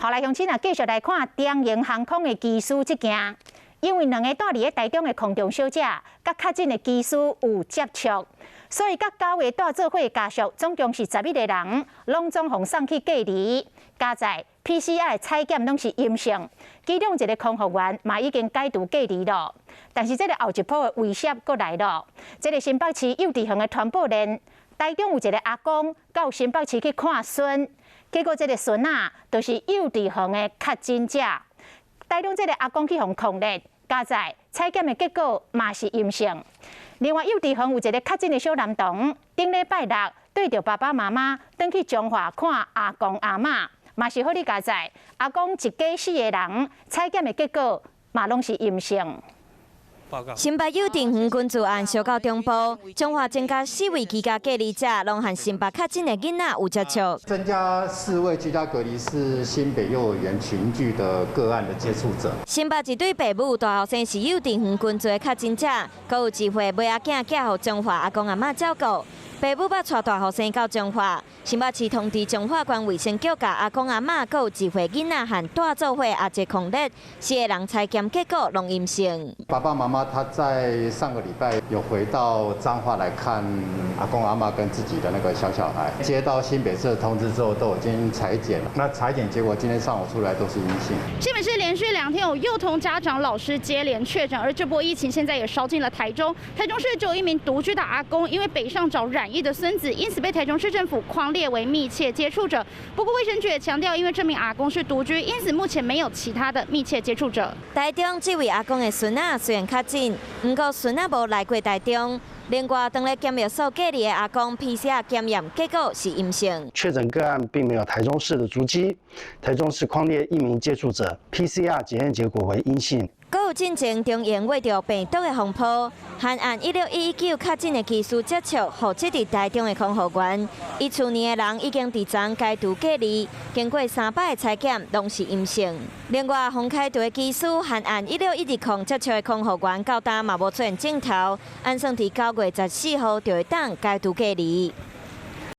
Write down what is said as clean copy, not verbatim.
好來，鄉親啊，繼續來看長榮航空的機師這件，因為兩个蹛佇咧台中的空中小姐，佮確診的機師有接觸，所以佮九个蹛做伙的家屬，總共是11個人，攏總予送去隔離。佳哉 PCR 採檢攏是陰性，其中一个空服員嘛已經解除隔離了。但是這个後一波的威脅閣來了，這个新北市幼稚園的傳播鏈，台中有一个阿公到新北市去看孫。結果這个孫仔就是幼稚園的確診者，台中這个阿公去予匡列，佳哉採檢的結果嘛是陰性。另外幼稚園有一个確診的小男童，頂禮拜六綴著爸爸媽媽轉去彰化看阿公阿嬤，嘛是好哩佳哉，阿公一家四个人採檢的結果嘛攏是陰性。新北幼稚園群聚案燒到中部，彰化增加四位居家隔離者，攏和新北確診的囡仔有接觸。增加四位居家隔離是新北幼兒園群聚的個案的接觸者。新北一對爸母大予生是幼稚園群聚的確診者，閣有一歲妹仔囝寄予彰化阿公阿嬤照顧。爸母捌帶大予生到彰化，新北市通知彰化縣衛生局，共阿公阿嬤閣有一歲囡仔和蹛做伙阿姐匡列，四个人採檢結果攏陰性。爸爸媽媽他在上個禮拜有回到彰化來看阿公阿嬤跟自己的那個小小孩，接到新北市的通知之後，都已經採檢了。那採檢結果今天上午出來都是陰性。新北市連續2天有幼童家長、老師接連確診，而這波疫情現在也燒進了台中。台中市就有一名獨居的阿公，因為北上找染疫的孫子，因此被台中市政府匡列為密切接觸者。不過衛生局也強調，因為這名阿公是獨居，因此目前沒有其他的密切接觸者。台中這位阿公的孫仔雖然確診，毋過孫仔無來過台中。另外，當咧檢疫所隔離的阿公 PCR 檢驗結果是陰性。確診個案並沒有台中市的足跡，台中市匡列一名接觸者，PCR 檢驗結果為陰性。閣有進前中營為著病毒的風波，和案16119確診的機師接觸，戶籍佇台中的空服員，伊厝內的人已經佇昨解除隔離，經過3擺的採檢，攏是陰性。另外，洪開圖的機師和案16120接觸的空服員，到今嘛無出現症頭，按算佇9月14號就會當解除隔離。